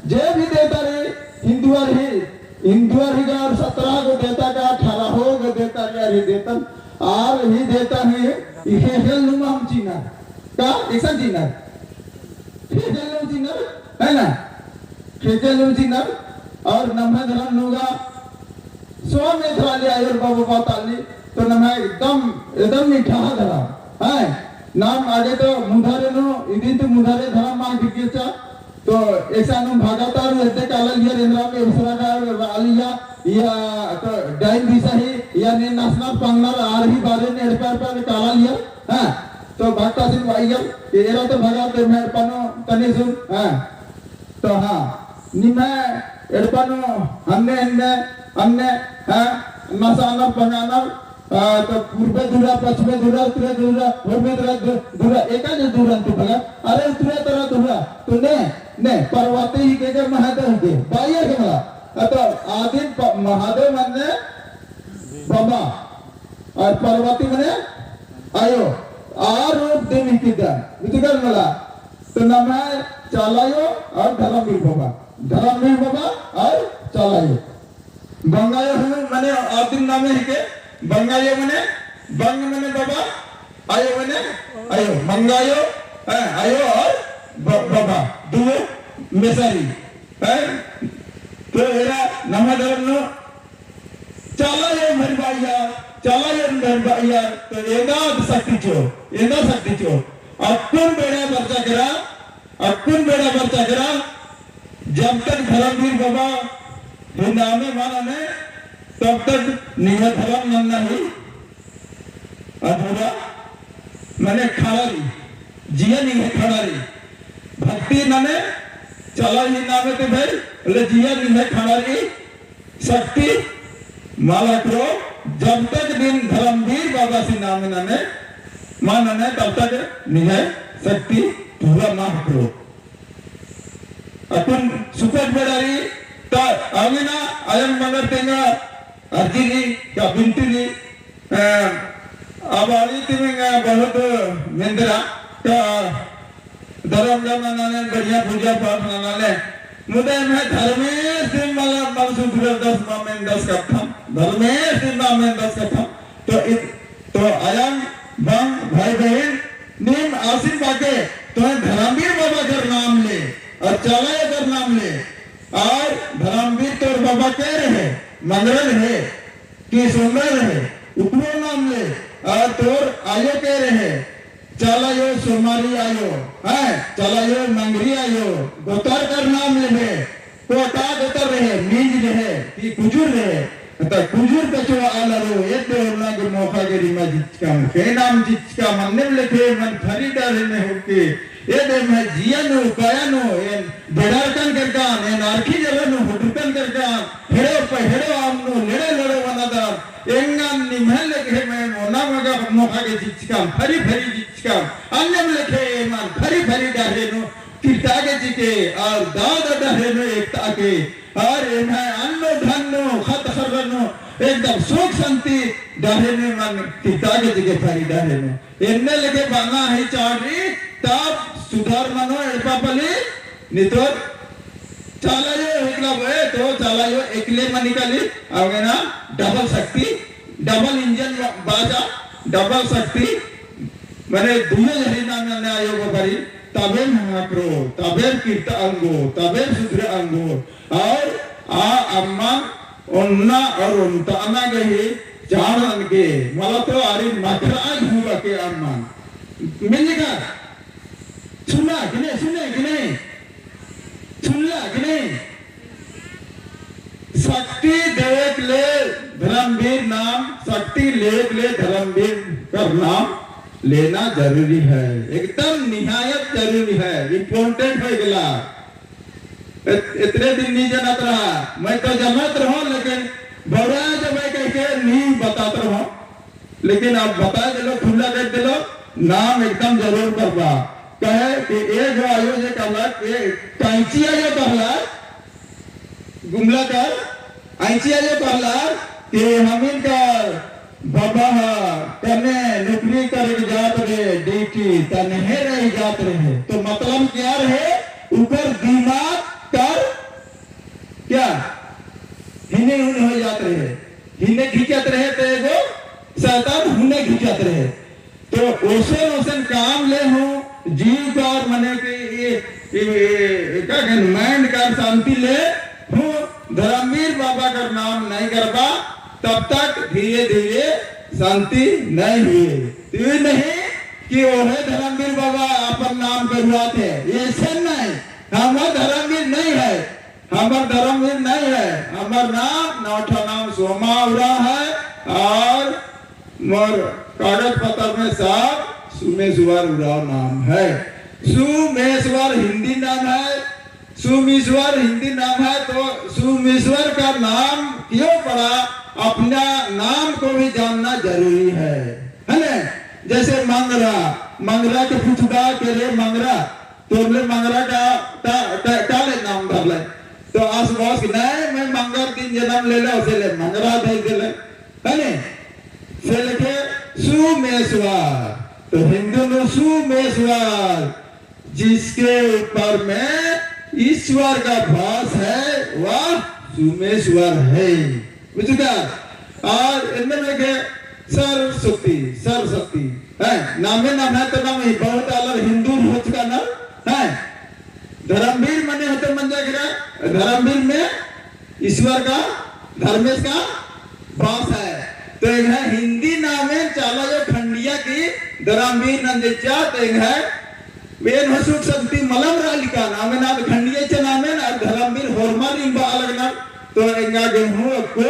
जे भी देता रई, हिन्दुआर ही, हिन्दुआर ही गा और सत्रह गो देता का, अठारह गो देता रई, आर ही देतन, आर ही देता ही, ई ख़ेख़ेल नू मा हम चिअनर। का? एकसन चिअनर? ख़ेख़ेल नू चिअनर, है ना? ख़ेख़ेल नू चिअनर, और नम्है धरम नू गा स्वामी एथरा ले आयो बाबा बाता ले, तो नम्है एकदम, एकदम मीठा धरम, हैं? नाम आगे तो मुधारे नू, इदिन तो मुधारे धरम मा गिरगेचा, तो एकसन नू भगत आर एद्दे काला लियर, एन्दरा में उसरा का आलिया, या तो डाइन दिसा ही, या ने नासनर पंगनर आर ही बारे ने एड़पा एड़पा काला लियर, हाँ? तो भक्तासिन वाइयल, एरा तो भगत एड़पा नू तनी सुन, हाँ? तो हाँ, निम्है एड़पा नू हन्ने, हन्ने, हन्ने, हाँ, नासनर पंगनर, आ, तो पूर्बे दुरा, पश्चिमे दुरा, उत्तरे दुरा, होरमे दुरा, दु-, दुरा, एका जे दुरा अन्ती बगा, अरे उत्तरे तरा दुरा, तो ने, ने, पार्वती ही के, के महादेव ही के, बाइया के मला, आ, तो आदिम प-, महादेव मन्ने बाबा, और पार्वती मने आयो, आ रूप देवी की दा, बुझुरगर मला, तो नम्है चाला यो और धरमवीर बाबा, धरमवीर बाबा और चाला यो। बंगायो हूँ मने आदिम नामे हिके, बंगायो मने, बंग मने बाबा, आयो मने आयो, बंगायो, हाँ, आयो और ब-, बाबा, दुओ मेसारी, हाँ? तो एरा नम्है धरम नू चाला यो भरबाइया, चाला यो भरबाइया, तो एदा शक्ति चो, एदा शक्ति चो। अक्कुन बेड़ा बरचा केरा, अक्कुन बेड़ा बरचा केरा, जब तक धरमवीर बाबा ही नामे मा नने, तब तक निंग्है धरम नन्ना ही अधूरा, मने खड़ा रई, जिया निंग्है खड़ा रई। भक्ति नने चाला ही नामे ते भई, ले जिया निंग्है खड़ा रई, शक्ति मल अख़रो, जब तक नीन धरमवीर बाबासी नामे नने, मा नने, तब तक निंग्है शक्ति पूरा मल अख़रो। अक्कुन सुपट बेड़ा रई, ता अमिना अयंग मंगर तेंगा अर्जी रई, का बिनती रई, अ, अब आली तिमिंग बहुत मेंदरा, का धरम गम ननाले, बढ़िया पूजा पाठ ननाले, मुदा एम्है धर्मेस दिम मला मल सुधरदस मा मेंदस कत्थन, धर्मेस दिम मा मेंदस कत्थन। तो इत-, तो अयंग बंग भाई बहिन, नीम आसिन बाके, तो धरमवीर बाबा कर नाम ले, और चाला आयो कर नाम ले, और धरमवीर तोर बाबा के रहे, मंगरा रहे, कि सोमरा रहे, उकरो नाम ले, और तोर आयो के रहे, चाला आयो, सोमारी आयो, हैं, चाला आयो, मंगरी आयो, गोतर कर नाम लेहे, कोटा गोतर रहे, मिंज रहे, कि कुजुर रहे, त कुजुर कछो आलरो, एदे ओन्ना गे मोखा गे रिमा चिच्चकम, के नाम चिच्चकम, अन्नेम लेखे मन फरी डहरे नू होके, एदे एम्है जिया नू, काया नू, एन बेड़ारकन केरकन, एन अरखी जला नू हुटरकन केरकन, हेड़ो प-, हेड़ो आम नू, लेड़े लेड़ो वनादन, एंगन निम्है लेखे मन ओन्ना मगा मोखा गे चिच्चकम, फरी फरी चिच्चकम, अन्नेम लेखे मन फरी फरी डहरे नू, किरता गे चिके, और दादा डहरे नू एकता के, और एम्है अन्नो धन्नो, खत खर्रनो, एकदम सुख शांति डहरे नू मन किरता गे चिके फरी डहरे नू। एन्ने लेखे बना ही चाड़ रई, तब सुधार मनो एड़पा पली, नितोर चाला आयो एकला बए, तो चाला आयो एकले मनी काली, अवंगे ना double शक्ति, double engine बा-, बाजा, double शक्ति, मने दुयो जरी नाम नन्ना आयो बाबरी, तबे महाक्रो, तबे किरता अंगो, तबे सुधरे अंगो, और आ अम्मन ओन्ना और ओन्ताना गही चाड़न के, मला तो आरी मखरा घूबा के अम्मन। मिलगा? सुना कि नहीं, सुने कि नहीं? सुनला कि नहीं? शक्ति देवेक ले धर्मवीर नाम, शक्ति लेवेक ले धर्मवीर कर नाम लेना जरूरी है, एकदम निहायत जरूरी है, important हो गेला। इत-, इतने दिन नहीं जानत रहा, मैं तो जानत रहा, लेकिन बड़ा जब मैं कह के नहीं बतात रहा। लेकिन अब बताए देलो, खुला कर देलो, नाम एकदम जरूर करबा। कहे कि ए जो आयो जे कहला, ए कैंची आयो कहला, गुमला कर, ऐंची आयो कहला कि हमिन कर बाबा हा कने नौकरी करे जात रहे, duty तनहे रही जात रहे। तो मतलब क्या रहे, ऊपर दिमाग कर क्या? हिने हुने हो जात रहे। हिने घिचत रहे तो एगो शैतान हुने घिचत रहे। तो ओसन ओसन काम ले हूँ, जीव कर मने कि ये, ये, ये, का कहन, mind कर शांति ले हूँ, धर्मवीर बाबा कर नाम नहीं करबा, तब तक धीरे धीरे शांति नहीं हुए। तो ये नहीं कि ओहे धर्मवीर बाबा अपन नाम करवाते, ये ऐसे नहीं, हमर धर्मवीर नहीं है। हमर धर्मवीर नहीं है, हमर नाम, नौ ठा नाम सोमा उराँव है और मोर कागज पत्र में सब सुमेश्वर उराँव नाम है। सुमेश्वर हिंदी नाम है, सुमीश्वर हिंदी नाम है, तो सुमीश्वर का नाम क्यों पड़ा? अपना नाम को भी जानना जरूरी है, है ना? जैसे मंगरा, मंगरा के पूछबा के रे मंगरा, तोर ले मंगरा का, का, का, का ले नाम धरले? तो आस बस कि नहीं, मैं मंगर दिन जन्म ले ले, उसे ले मंगरा धर दे ले, है ने? से लेके सुमेश्वर, तो हिंदू में सुमेश्वर, जिसके ऊपर में ईश्वर का वास है, वह सुमेश्वर है। बुझुका? और इनमें लगे सरस्वती, सरस्वती, हैं? नामे नाम है तो नाम ही बहुत अलग हिंदू होचका ना, हैं? धर्मवीर मने होते मंजा गिरा, धर्मवीर में ईश्वर का, धर्मेश का वास है। तो एंग्है हिंदी नामे चाला आयो खंडिया की धर्मवीर नंजेचा, तो एंग्है एन हूँ सुख शांति मलम रअलिका, नामे नाम खंडिया चा नामे ना, धर्मवीर होरमा रिंबा अलग ना, तो एंगा गे हूँ अक्कु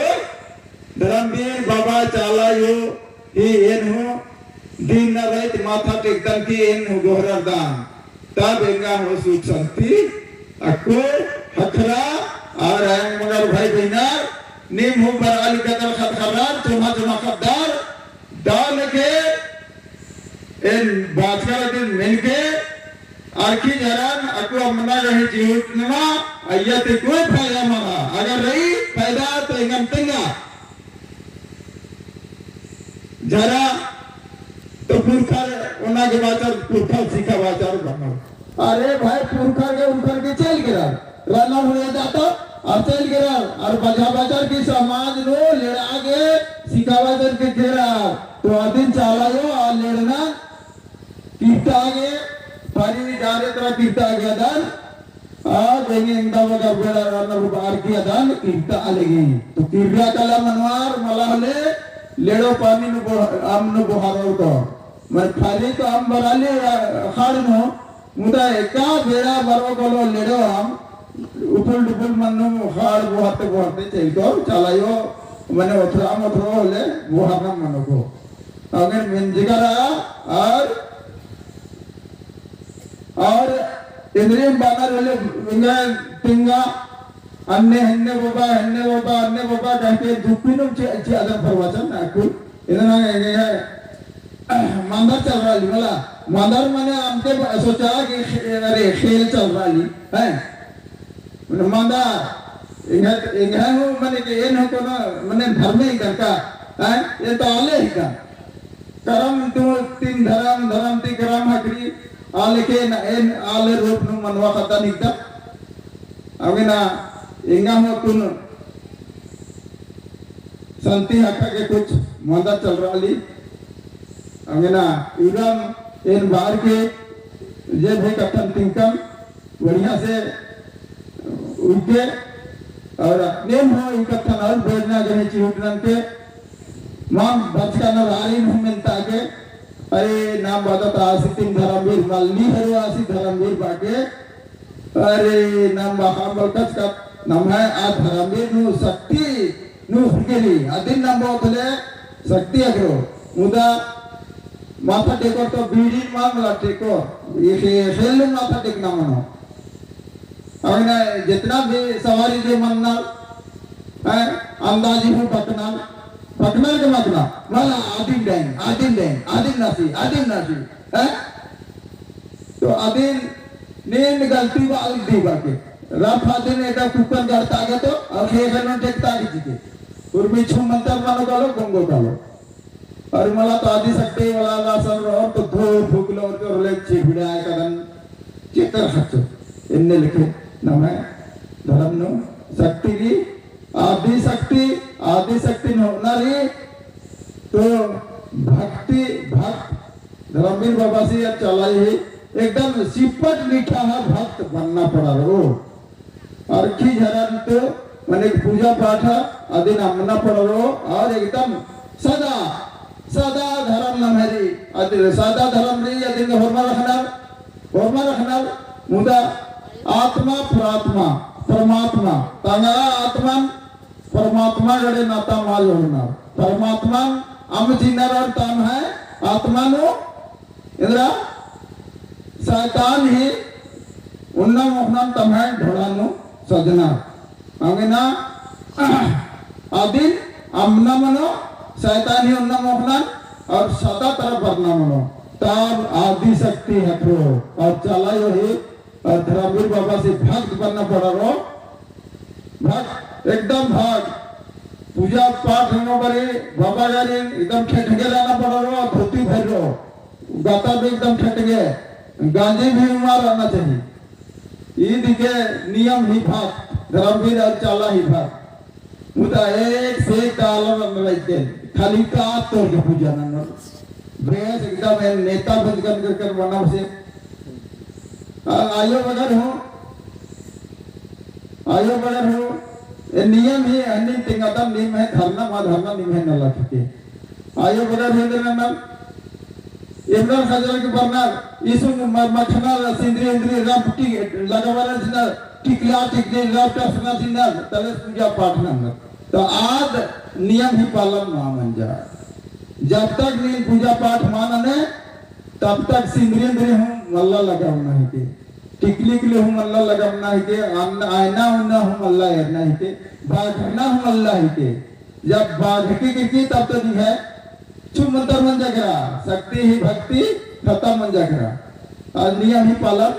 धर्मवीर बाबा चाला आयो ही एन हूँ दिन न रात माथा टेकदन की एन हूँ गोहरारदन। तब एंगा हूँ सुख शांति अक्कु ख़क्खरा। और एंग मगर भाई बहिनार, नीम हूँ बरआ लिक्का तर ख़द्द ख़र्रार, चोन्हा चोन्हा ख़द्दार, दव लेके एन बाचका रअदिन मेनके, अरखी झरन अक्कु अम्मना गही चिहुट नमा, अइय्या ती कोई फायदा मना। अगर रई फायदा तो एंगन तेंगा। जरा तो पुरखर ओना गे बाचर, पुरखर सिखाबाचर बनो। अरे भाई, पुरखर गे उरखर गे चल केरर, रना हुए जाता और चल केरर, और बजा बाचर की समाज नू लेड़ा गे सिखाबाचर की केरर। तो अदिन चाला अयो आ लेड़ना किर्ता गे, फरी डारे तरा किर्ता गे अदन, आ, देंगे इंदा बगर बेड़ा रना बार की अदन किर्ता लगी। तो किर्रा कला मनवार मला होले, लेड़ो पानी नू बोह-, अम्म नू बोहारो तो। मने फरी तो अम्म बराली, आ, खाड़ नू, मुदा एका बेड़ा बरो कलो लेड़ो अम्म, उपुल डुपुल मन्नु खाड़ बोहारते बोहारते चल तो, चाला अयो, मने ओथरा मोथरो होले, बोहारना मनो को। अगर मेंजगरा और, और इन्द्रियम बानर होले, इंगा तिंगा, अन्ने हन्ने बाबा, हन्ने बाबा, अन्ने बाबा कहके दुप्पी नुम चे-, चे अदर प्रवचन ना कुल। इन्ना ना ये, ये, मांदर चल रहा ली, मला, मांदर मने हमके ब-, सोचा कि खे-, अरे, खेल चल रहा ली, हैं? मने मांदर, इंगा, इंगा हो, मने के एन हो को ना, मने धर्मे ही करका, हैं? ये तो आले ही का। करम तो तीन धरम, धरम ती करम हकरी, आ लेके न, एन आले रूप नू मनवा खता निकता। अबे ना, एंगा हो तुन संती हका के कुछ मंदा चल रहा ली। अबे ना, इरम एन बार के जे भी कथन तिंकन, बढ़िया से उइके और अपने हो ई कत्थन और बेड़ना गने चिहुटनन के माम बचका न रारी नू मेनता के, अरे नाम बदत आसी तीन धर्मवीर मल्ली हरो आसी धर्मवीर बाके, अरे नाम बहाम बलकच का नाम है आ धर्मवीर नू शक्ति नू हुकेली अदिन नाम बहुत ले शक्ति अगरो मुदा माथा टेकोर तो बीड़ी मामला टेकोर, ये खे-, खेल माथा टेकना मनो। अबे ना जितना भी सवारी जे मन्नल, हैं, अंदाजी हूँ बकनल, बकनल के मकना, मला आदिम डैन, आदिम डैन, आदिम नासी, आदिम नासी, हैं? तो आदिम नीन गलती बा, गलती बा के। रफ आदिम एका कुकर गड़ता के तो, और खेखन टेकता के जी के। उर्मी छू मंतर मनो कालो, गंगो कालो। और मला तो आदिशक्ति वाला लासन रहो तो धो फूकलो और तो रोले चिभिड़ा कदन चित्तर खच्चो। इन्ने लिखे नमः धर्म नो शक्ति की आदिशक्ति, आदिशक्ति नो नारी तो भक्ति, भक्त धर्मवीर बाबा से या चलाई ही एकदम सिपट मीठा है भक्त बनना पड़ा रहो। अरखी झरन तो मने पूजा पाठ अदिन अम्मना पड़रो और एकदम सदा, सदा धर्म नम्है रई, अदिन सदा धर्म रई, अदिन होरमा रखनर, होरमा रखनर, मुदा आत्मा, प्रात्मा, परमात्मा, तंगड़ा आत्मन, परमात्मा गड़े नाता मा जोड़नर, परमात्मन अम्म चिनर और तम्है आत्मा नू एन्दरा शैतान ही उन्ना मोख़नन तम्है ढोड़ा नू सजना। अंगना अदिन अम्मना मनो शैतान ही उन्ना मोख़नन और सदा तरफ बरना मनो। तब आदिशक्ति हथरो और चला अयो ही और धर्मवीर बाबा से भक्त बनना पड़रो। भक्त, एकदम भक्त। पूजा पाठ होनो बारी बाबा गारी एकदम ठेठगे रहना पड़रो, धोती भररो। गाता भी एकदम ठेठगे, गांजी भी उमा रहना चाहिए। ईद के नियम ही भक्त, धर्मवीर और चाला ही भक्त। मुदा एक से एक ताला में रहते, खाली का तोड़ के पूजा ना। बेस एकदम ए नेता बंद कर, कर, कर बना से। आ, आयो बगर हो, आयो बगर हो, ए नियम ही अन्नी तिंगाता नियम है, धरना मा धरना नियम है नला के। आयो बगर हो इधर नल, इमरान खजल के बरना, इसु म-, मखना, सिंदरी इंदरी, रब टी-, लगावाला जिना, टिकला टिकली, रब टसना जिना, तले पूजा पाठ ना। तो आद नियम ही पालन ना मंजा। जब तक नीन पूजा पाठ मा नने, तब तक सिंदरी इंदरी हूँ मल्ला लगावना है के, टिकली के लिए हूँ मल्ला लगावना है के, अन्न, आयना उन्ना हूँ मल्ला एरना है के, बाघरना हूँ मल्ला है के। जब बाघकी गिरकी तब तो नहीं है, छू मंतर मंजा केरा, शक्ति ही भक्ति खतम मंजा केरा। और नियम ही पालन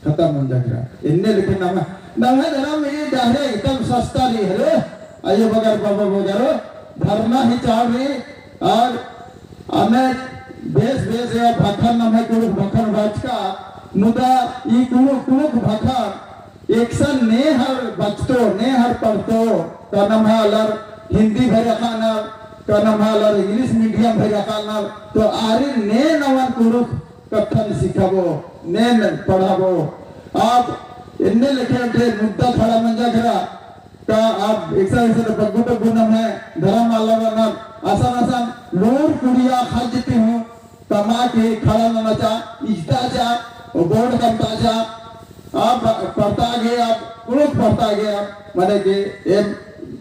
खतम मंजा केरा। इन्ने लेकिन नम्है, नम्है धरम ये डहरे एकदम सस्ता रई हरे। आयो बगर बाबा बगर धरना ही चाड़ रई और अनेक बेस बेस या भाखन नम्है कुँड़ुख़ भाखन बाचका, मुदा ई कुँड़ुख़, कुँड़ुख़ भाखन एकसन ने हर बचतो, ने हर पढ़तो, का नम्है आलर हिंदी भर अख़नर, का नम्है आलर English medium भर अख़नर, तो आरिन ने नमन कुँड़ुख़ कत्थन सिखाबो, ने न पढ़ाबो। अब एन्ने लेखे ओन्टे मुद्दा खड़ा मंजा केरा, का अब एकसन एकसन बग्गु बग्गु नम्है धरम आलर रअनर, असन असन लूर कुड़िया ख़ज्ज ती हूँ कमआ के खड़ा नना चा, इजता चा, और गोड़ कमता चा। अब पड़ता गे, अब कुँड़ुख़ पड़ता गे, अब मने के एम,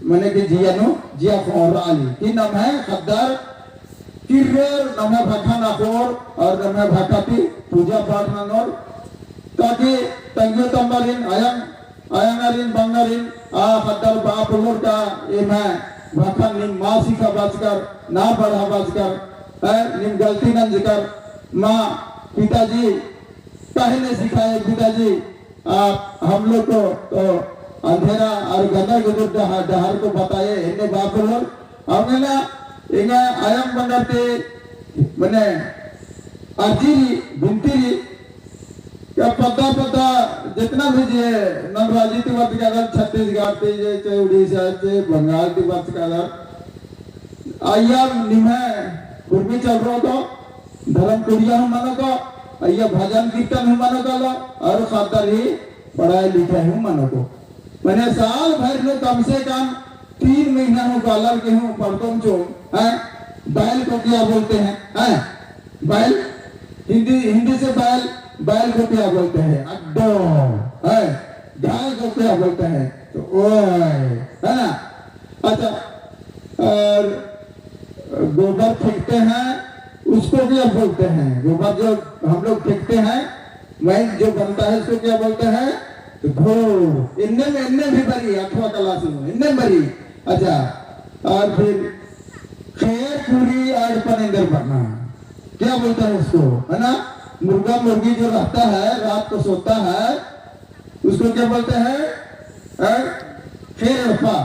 मने के जिया नू, जिया ख़ोंड़रआ ली। कि नम्है ख़द्दर किर्रोर, नम्है भाखन अख़ोर, और नम्है भाखा ती पूजा पाठ ननोर, ताकि तंग्यो तम्बारिन, अयंग, अयंगारिन, बंगारिन, आ ख़द्दर बाप लोर का एम्है भाखन नीम मा सिखाबाचकर, ना पढ़ाबाचकर, है, नीम गलती नंजकर, मा पिताजी काहे नहीं सिखाए पिताजी, आप हम लोग को तो अंधेरा और गंदा गुजर डहा-, डहर को बताए, एन्ने बाप लोर। और ना, एंगा अयंग बंगार ते, मने, अर्जी रई, बिनती रई, का पद्दा पद्दा जितना भी जे नम राजी ती बरचकादर, छत्तीसगढ़ ती जे, चाहे उड़ीसा, चाहे बंगाल ती बरचकादर, अइय्या निम्है उर्मी चलरो तो, धरम कुड़िया हूँ मनो को, अइय्या भजन कीर्तन हूँ मनो को लो, और ख़द्दर ही पढ़ाई लिखाई हूँ मनो को। मने साल भर नू कम से कम तीन महीना हूँ कालर के हूँ पढ़तोम चो, हैं? बैल को क्या बोलते हैं? हैं? बैल? हिंदी, हिंदी से बैल, बैल को क्या बोलते हैं? अड्डो, हैं? गाय को क्या बोलते हैं? तो ओए, है ना? अच्छा, और गोबर फेंकते हैं, उसको क्या बोलते हैं? गोबर जो हम लोग फेंकते हैं, मैल जो बनता है, उसको क्या बोलते हैं? तो घोर। इन्ने में, इन्ने भी बरी, अठवा class में, इन्ने बरी। अच्छा, और फिर खैर पूरी आड़ पर इंदर बनना, क्या बोलता है उसको, है ना? मुर्गा मुर्गी जो रहता है, रात को सोता है, उसको क्या बोलते हैं? हैं? फेर एड़पा।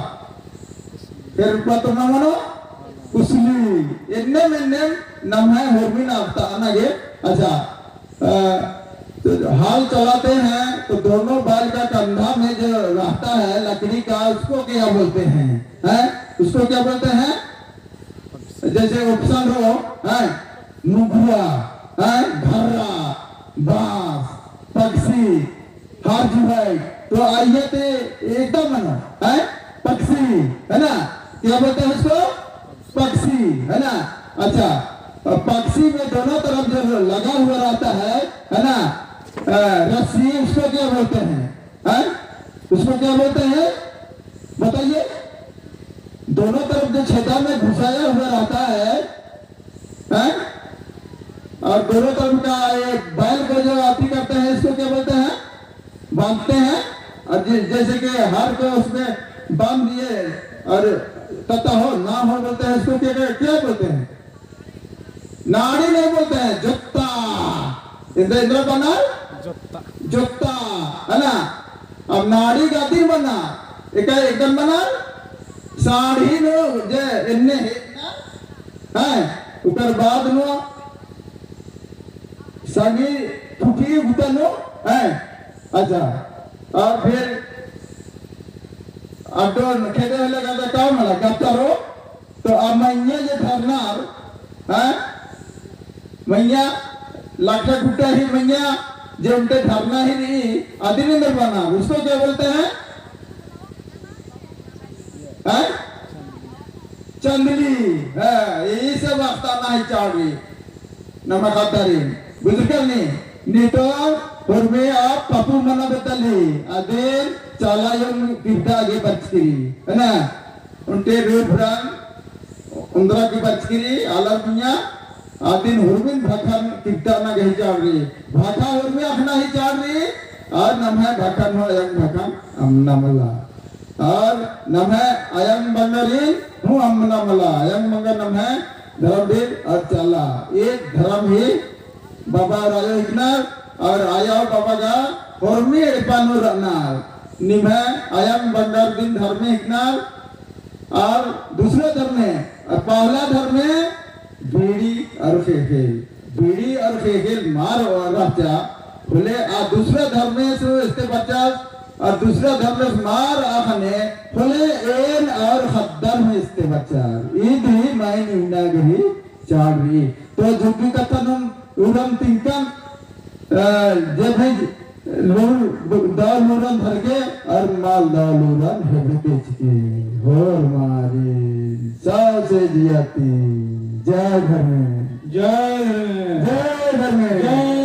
फेर एड़पा तो ना मनो? कुसली। एन्नेम, एन्नेम नम्है होरमिन अख़ताना गे। अच्छा, अ, तो हल चलाते हैं, तो दोनों बैल का कंधा में जो रहता है लकड़ी का, उसको क्या बोलते हैं? हैं? उसको क्या बोलते हैं? जैसे option हो, हैं, मुगरा, हैं, घर्रा, बांस, पक्षी, हर जीव है, तो आइए ते एकदम है ना, हैं, पक्षी, है ना? क्या बोलते हैं उसको? पक्षी, है ना? अच्छा, अब पक्षी में दोनों तरफ जो लगा हुआ रहता है, है ना, अ, रस्सी, उसको क्या बोलते हैं? हैं? उसको क्या बोलते हैं? बताइए। दोनों तरफ जो छेदा में घुसाया हुआ रहता है, हैं? और दोनों तरफ का ये बैल को जो अथी करते हैं, इसको क्या बोलते हैं? बांधते हैं। और जि-, जैसे कि हर को उसमें बांध दिए और तता हो, ना हो बोलते हैं, इसको क्या, क्या बोलते हैं? नाड़ी नहीं बोलते हैं, जोत्ता। इधर, इधर बना? जोत्ता। जोत्ता, है ना? अब नाड़ी गादिर बना, एका एकदम बना, साड़ी नो जे एन्ने है ना? हैं, उकर बाद नो संगी फुफी उगता नो, हैं? अच्छा, और फिर अड्डो खेदे होले का तो काम होला, गत्ता रो, तो आ मइय्याँ जे धरनर, हैं? मइय्याँ, लखा गुट्टा ही मइय्याँ, जे ओन्टे धरना ही नहीं, अदिन एन्देर बना, उसको क्या बोलते हैं? हैं? चंदली, हाँ, यही सब अख़ताना ही चाड़ रई। नम्है ख़द्दारिन, बुझुरकर नी, नीतोन होरमे आप पप्पू मना बेद्दाली, अदिन चाला अयोन किर्ता गे बरचकी रई, है ना? ओन्टे रूप रंग ओन्द्रा गे बरचकी रई, आलर मइय्याँ, अदिन होरमिन भाखन किर्ताना गे ही चाड़ रई, भाखा होरमे अख़ना ही चाड़ रई, और नम्है भाखन हूँ अयंग भाखन अम्बना मला। और नम्है अयंग बंगारिन हूँ अम्बना मला, अयंग बंगा नम्है धरम डील और चाला, एक धरम ही बाबा और आयो हिकनर, और आयो बाबा गा होरमी एड़पा नू रअनर, निम्है अयंग बंगार दिन धर्मे हिकनर, और दूसरे धर्मे, और पहला धर्मे बीड़ी और ख़ेख़ेल, बीड़ी और ख़ेख़ेल मार रहचा, होले आ दूसरा धर्मेस इस्ते बच्चा, और दूसरा धर्मेस मार अख़ने, होले एन और ख़द्दर हूँ इस्ते बच्चा। ईद ही माइन इन्ना गही चाड़ रई। तो जुग्गी कत्थन हूँ उरम तिंकन, अ, जे भी लूर, दव लूरन धरके, और मल दव लूरन हेबड़े बेचके, होरमारिन, सौंसे जिया ती, जय धर्मेस। जय धर्मेस। जय धर्मेस। जय